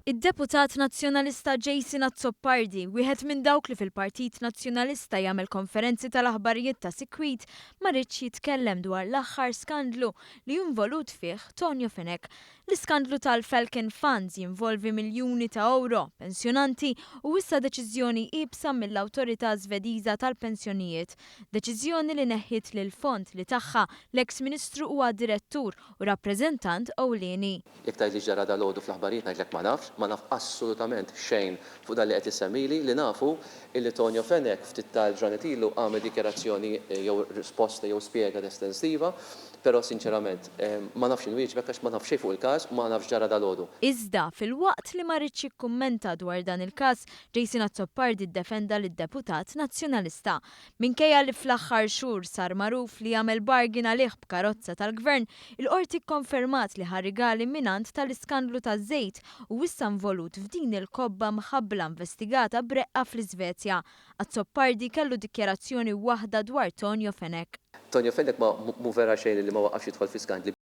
Id-deputat Nazzjonalista Jason Azzopardi, wieħed minn dawk li fil-Partit Nazzjonalista jagħmel konferenzi tal-aħbarijiet ta' sikwit, ma riedx jitkellem dwar l-aħħar skandlu li involut fih Tonio Fenech. L-iskandlu tal-Falcon Funds jinvolvi miljuni ta' euro, pensjonanti u issa deċiżjoni iebsa mill-Awtorità Svediża tal-Pensjonijiet. Deċiżjoni li neħħiet lill-fond li tagħha l-eks Ministru huwa direttur u rappreżentant ewlieni. Jekk tgħidli x'ġara dalgħodu fl-aħbarijiet ngħidlek ma nafx, ma naf assolutament xejn fuq dan li qed issemmili. Li nafu illi Tonio Fenech ftit tal-ġranet ilu għamel dikjarazzjoni jew risposta jew spjega estensiva, però sinċerament ma nafx inwieġbek għax ma naf xejn fuq il-każ u ma nafx x'ġara dalgħodu. Iżda, filwaqt li ma riedx jikkummenta dwar dan il-każ, Jason Azzopardi ddefenda lid-deputat Nazzjonalista. Minkejja li fl-aħħar xhur sar magħruf li għamel bargain għalih b'karozza tal-Gvern, il-Qorti kkonfermat li ħa rigali mingħand tal-iskandlu taż-żejt u issa involut f'din il-kobba mħabbla investigata b'reqqa fl-Iżvezja. Azzopardi kellu dikjarazzjoni waħda dwar Tonio Fenech. Tonio Fenech ma mhu vera xejn li ma waqafx jidħol fi skandli.